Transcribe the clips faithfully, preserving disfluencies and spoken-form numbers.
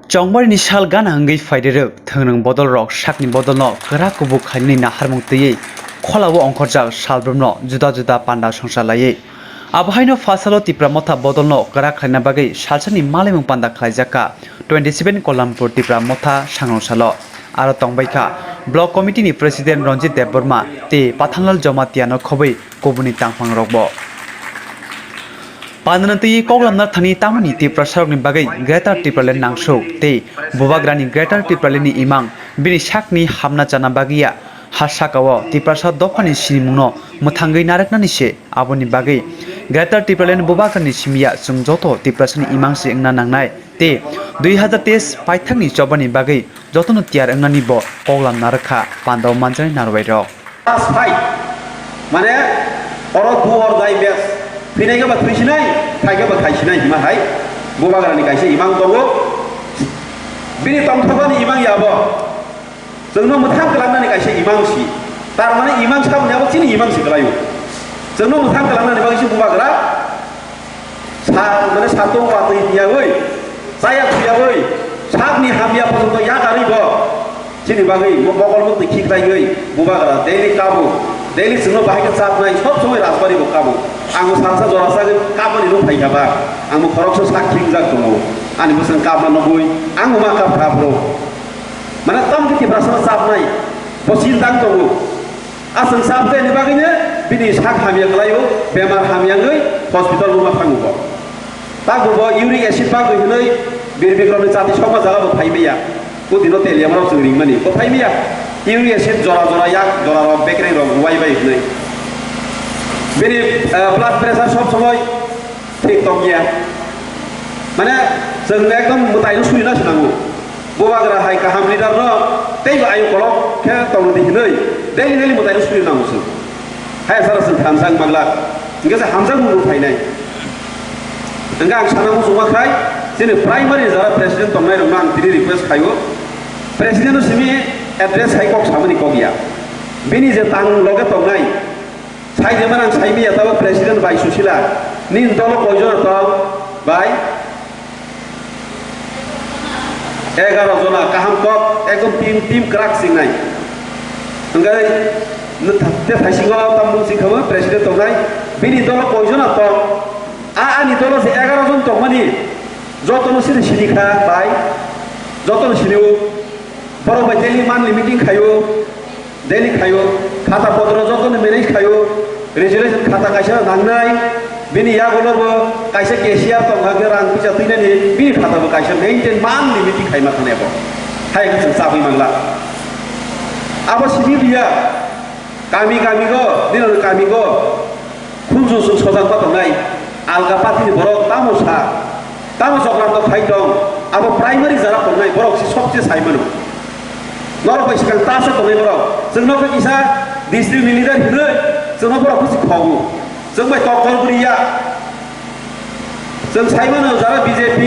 Chongbarini sal gana wngwi phairwrwk, thwngrwng bodolrok sakni bodolno kwrak kubuk khainani naharmung twiwi kholao ongkhorjak salbrumno juda juda panda songcha laiwi. Abo haino phasalo Tipra Motha bodolno kwrak khlaina bagwi salsani malaimung panda khlaijakha twenty seven Kolhampur Tipra Motha sangrong salo. Aro tongbaikha Block Committee ni President Ranjit Debbarma tei Pathanlal Jomatiano khobwi kubuni tangphangrokbo. Pandana twi koklamna thani tamoni Tiprasarokni bagwi Greater Tipraland nangsuk tei Bubagrani Greater Tipralandni imang bini sakni hamna chana bagwiya ha sakao Tiprasa dophani sinimungno mwthangwi narwknani se. Aboni bagwi Greater Tipraland Bubagrani simiya chwng joto Tiprasani imang se wngna nangnai tei dui hazar teis paithakni chobani bagwi jotono tiyar wngnani bo koklam narwkha pandao manjaknai narwbairok. Last fight, mane oro do or die match, phinai khe ba thwisinai, thai khe ba khaisinai hima hai Bubagrani kaisa imang tongo. Bini tongthokani imang ya bo. Chwngno mwthang kwlangnani kaisa imang si. Tar mane imang sa hwnwi abo chini imang si kwlaio. Chwngno mwthang kwlangnani bagwi se Bubagra sa, mane satung watwi tiyagwi, chaya thuyawi, sakni hamya pojonto yakarwi bo chini bagwi mo-, mokol muktwi khiklaiwi Bubagra daily kabo, daily chwngno bahai khe chapnai, sob somoi rajbari bo kabo. Ang bo salsa jora sagwi kabani nuk phaikha ba, ang bo khoroksa sak khingjak tongo. Ani bwswng kabna nugwi ang bo ma kap kha phuru. Mane tamo khe Tiprasano chapnai, bo chini tang tongo. Aswk chapjaini bagwino bini sak hamya kwlaio, bemar hamya wngwi hospital rwma thango bo. Tabukbo uric acid bagwi hwnwi Bir Bikramni chati sokma jaga bo phaimaya. O dino Teliamrao chwng ringmani bo phaimaya. Uric acid jora jora yak, jora rok bekreng rok uwai bai hwnwi. Bini, eh, blood pressure sob somoi thik tongya. Mane chwng ekdom mwtaino suri na swnango. Bubagra hai kaham leader no teibo ayuk kolok khe tongdi hinwi daily daily mwtaino suri nango chwng. Hai sara chwng thansa wng manglak. Hingke se hamjak mung phainai. Hingke ang sana muchungma khai chini primary jara president tongnai rokno ang tini request khaio. President no simi address hai kok samani kok ya. Bini je tang loge tongnai. Sai je manang sai miya tabo president bai Susila. Nini dolo koijon tong bai? Egaroh jona kaham kok ekdom team, team kwrak singnai. Hingke te thaisingo tamung singkha president tongnai. Bini dolo koijon tong? A ani dolo se egaroh jon tongmani. Jotono sini sini kha bai. Jotono sini o. Borok bai daily monthly meeting khaio. Daily khaio, khata potro jotoni manage khaio, resolution khata kaisa nangnai, bini yagulo bo kaisa cashier tongkha khe rang puisa twinani, bini khata bo kaisa maintain manni meeting khaima thangya bo. Hai khe chwng chabwi mangla. Abo simi biya, kami kami go, nini kami go, Khunju chwng sojak ma tongnai, alga party ni borok tamo sa, tamo chokranto khai tong, abo primary jara tongnai borok si sobse sai mano. Norok bai swkang taso tongnai borok. Chwng nokha kisa district ni leader hinwi chwngno borok husi khogo. Chwng bai tok kol bwrwi ya. Chwng sai mano jara B J P,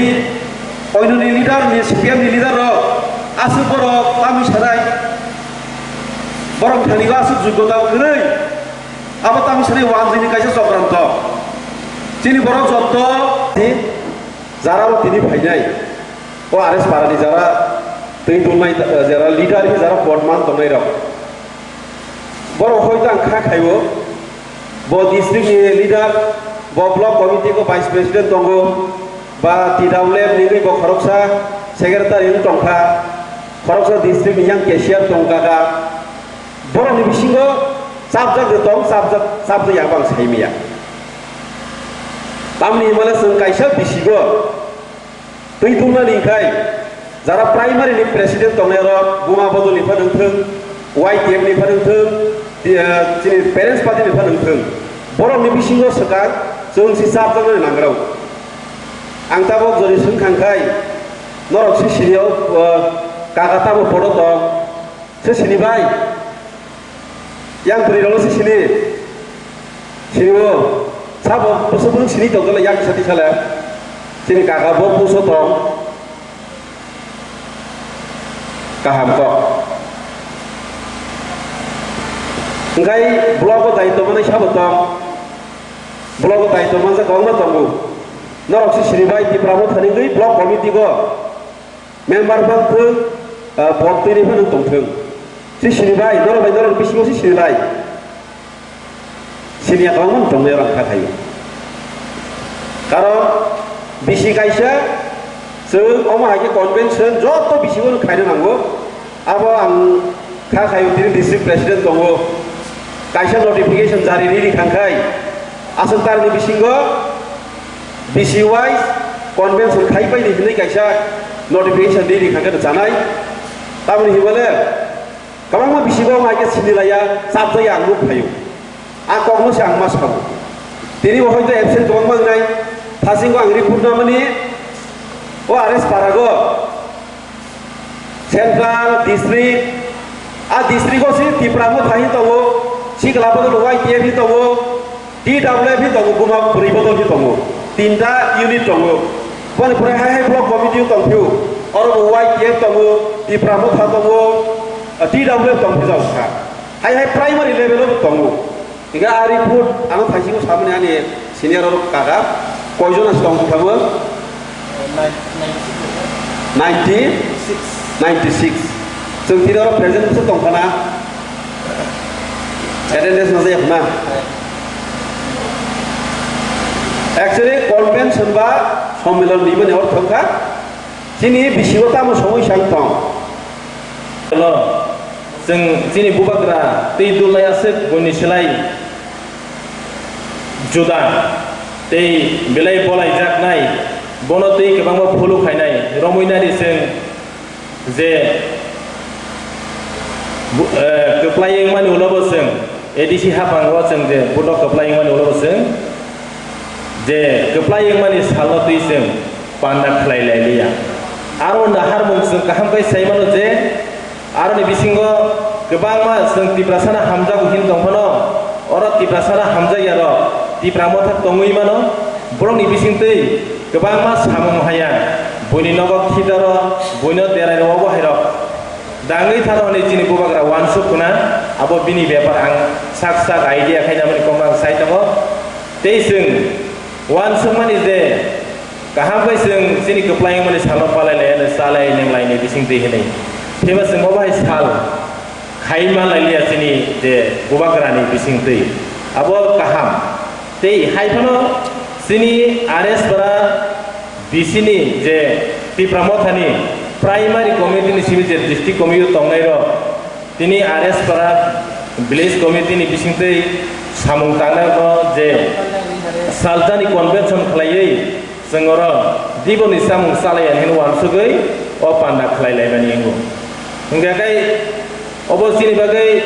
oinoni leader ni C P M ni leader rok aswk borok tamwi sanai. Borok thani aswk joggota kwrwi. Abo tamo sini wanjini kaisa chokranto. Chini borok jotto ni jara bo tini phainai. O R S parani jara twi dungnai, jara leader hi jara botman tongnai rok. Borok hoi tang kha khaio. Bo district ni leader, bo block committee ko vice president tongo. Ba T W F ni bo khoroksa secretary wng tongkha. Khoroksa district ni yang cashier tongkha kha. Borokni bisingo chapjak de tong, chapjak, chapjak ya bang sai maya. Tamni himale chwng kaisa bisigo twi thumnani khai jara primary ni president tongnai rok, Buma Bodol ni pha nangthwng, Y T F ni pha nangthwng, ti-, eh, chini parents party ni pha nangthwng, borokni bisingo swkang chwng si chapjaknani nangrao. Ang tabok jori swngkha khai, norok si sini o, eh, kaka tamo photo tong, se sini bai. Yang bwrwi rokno se sini. Sini o. Sabo bwswk bwswk sini tongkha le yang kisa tisa le. Sini kaka bo puso tong. Kaham kok. Hingkai block o daitw manai sabo tong. Block o daitw manjak kwbangma tongo. Norok se sini bai Tipra Motha ni wngwi block committee go. Member bang thung, ah, vote twi rwi phano tong thung. Si sini bai, norok bai norok bisingo si sini lai. Sini ya kwbangma tong norok kha khayo. Karon bisi kaisa chwng omo hai khe convention joto bisingo khaina nango. Abo ang kha khayo tini district president tongo. Kaisa notification jari riri khangkhai. Aswk tarni bisingo B C Y convention khai pai di hinwi kaisa notification di ri kha khe chanai. Tamoni himale kwbangma bisingo ang hai khe sini laya, chapjaya ang nuk phaio. Ang kokno se ang ma sao. Tini bo hoito absent kwbangma wngnai. Thasingo ang report namani o R S Parago. Central district, a district o si Tipra Motha hi tongo, Sikla Bodol Y T F hi tongo, T W F hi tongo, buma bwrwi bodol hi tongo. Tinta unit tongo. Boni pore hai hai block committee tong phiu. Oro bo Y T F tongo, Tipra Motha tongo, T W F tong phijak kha. Hai hai primary level o tongo. Hinkhe a report ano thaisingno samani ani senior rok kaka, koijon ase tong thangma? Ninety, ninety six. Chwng tini oro present se tong khana. Attendance no jaya khana. Actually, convention ba sommilon ni mani ortho kha. Chini bisingo tamo somoi sang tong. Hello, chwng chini bubagra twi dulnai aswk buini slai juda tei belai bolaijaknai, bono twi kwbangma phulu khainai, romwi nari chwng je bu-, eh, kwplai wngmani ulo bo chwng A D C haphango chwng je boto kwplai wngmani ulo bo chwng je kwplai wngmani salno twi chwng panda khlai lai liya. Aro naharmung chwng kaham khe sai mano je, aroni bisingo kwbangma chwng Tiprasano hamjago hin tong phano, oro Tiprasano hamjakya rok Tipra Motha tongwi mano, borokni bisingtwi kwbangma samung haya, buini nogo khitaro, buino derai rwo bo hairok dangwi tharo hwnwi chini bubagra uansuk khuna, abo bini bepar ang sak sak idea khaina mani kokno ang sai tongo. Tei chwng uansukmani je kaham khe chwng chini kwplai wngmani salo palai lai, chalai nenglaini bisingtwi hwnwi. Phiba chwng obo hai sal khai ma lai liya chini je bubagrani bisingtwi. Abo kaham. Tei hai phano chini R S para B C ni je Tipra Mothani primary committee ni simi je district committee tongnai rok, tini R S para village committee ni bisingtwi samung tangnai rokno je saltani convention khlaiwi chwng oro diboni samung chalai ya hino uansugwi o panda khlai laimani wngo. Hwnkhe khe obo chini bagwi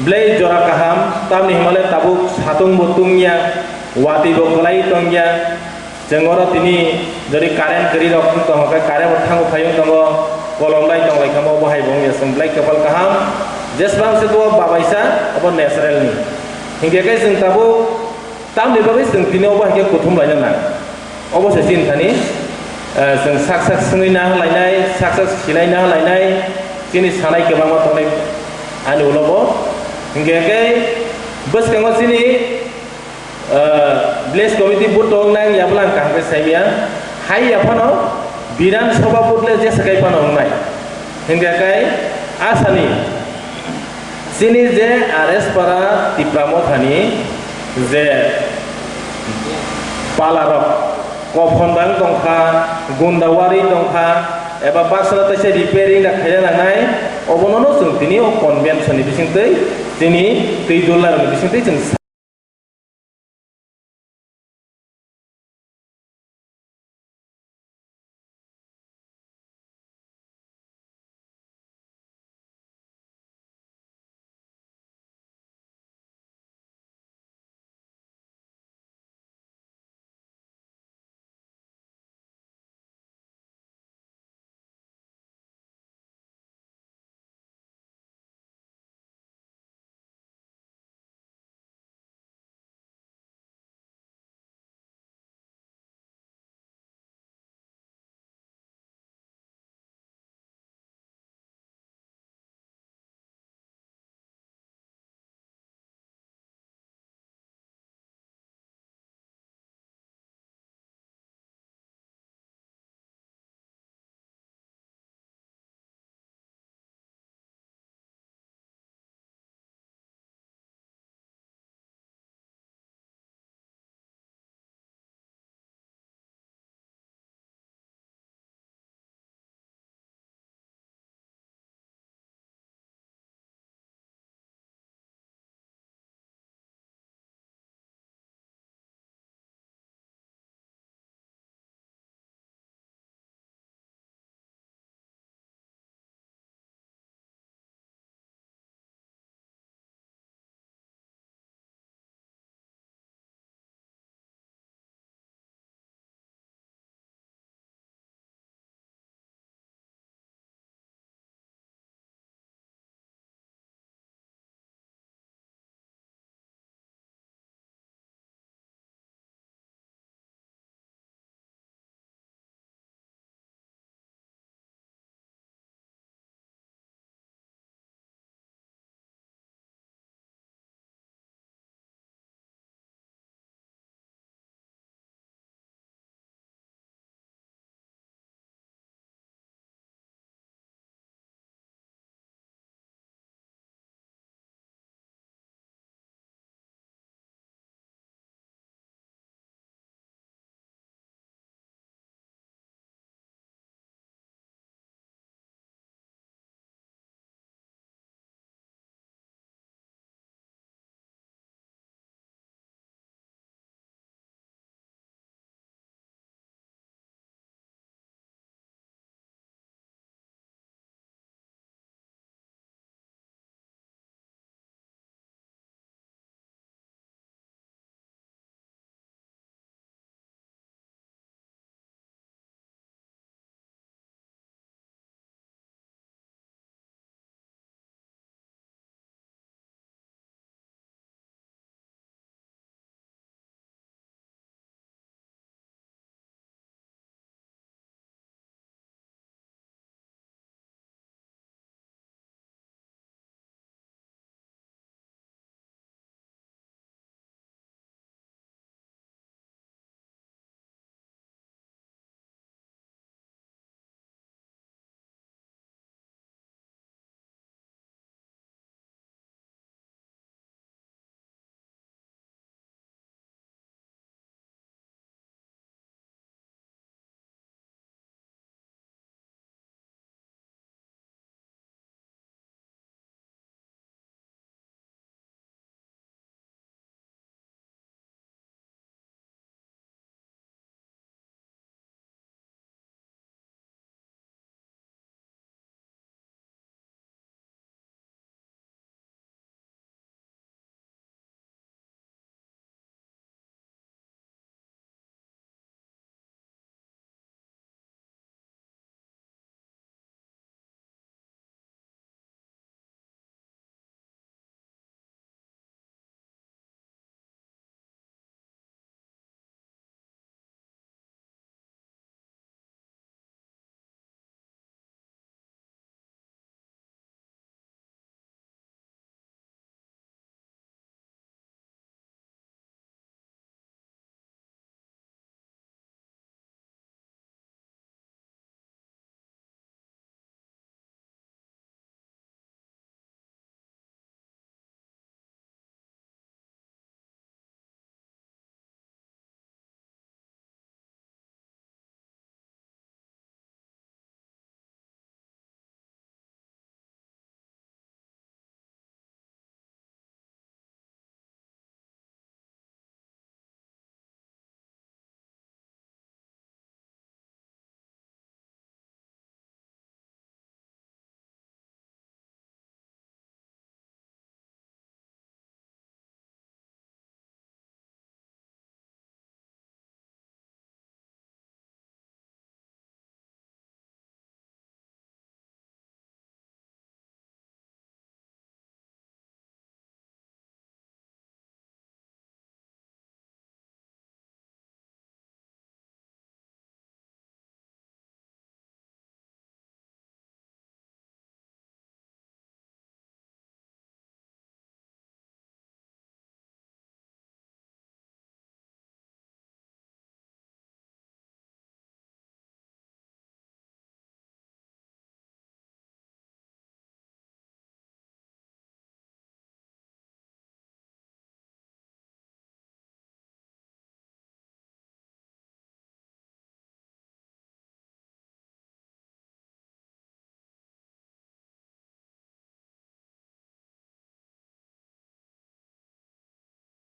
belai jora kaham, tamni hwnmale tabuk satung bo tungya, watwi bo kwlai tongya. Chwng oro tini jodi current kwrwi rok wng tongo khe current bo thango phai wng tongo, kolom lai tong lai kha bo hai bo wngya chwng belai kwpal kaham. Jeswng se bo babaisa abo natural ni. Hinkhe khe chwng tabuk tamni bagwi chwng tini obo hai khe kuthum laina nang. Obo se chini thani, eh, chwng sak sak swngwi nahar lainai, sak sak silai nahar lainai, chini sanai kwbangma tongnai ani ulo bo. Hinkhe khe bwskango chini, eh, village committee vote tongnai ya bwlang kaham khe saimya. Hai ya phano Bidhan Sabha vote le jesa kai phano wngnai. Hinkhe khe asani chini je R S para Tipra Mothani je palarok, kophon bang tongkha, gundawari tongkha, eba baksa taisa repairing da khaina nangnai, obono no chwng tini o convention ni bisingtwi, chini twi dullar ni bisingtwi chwng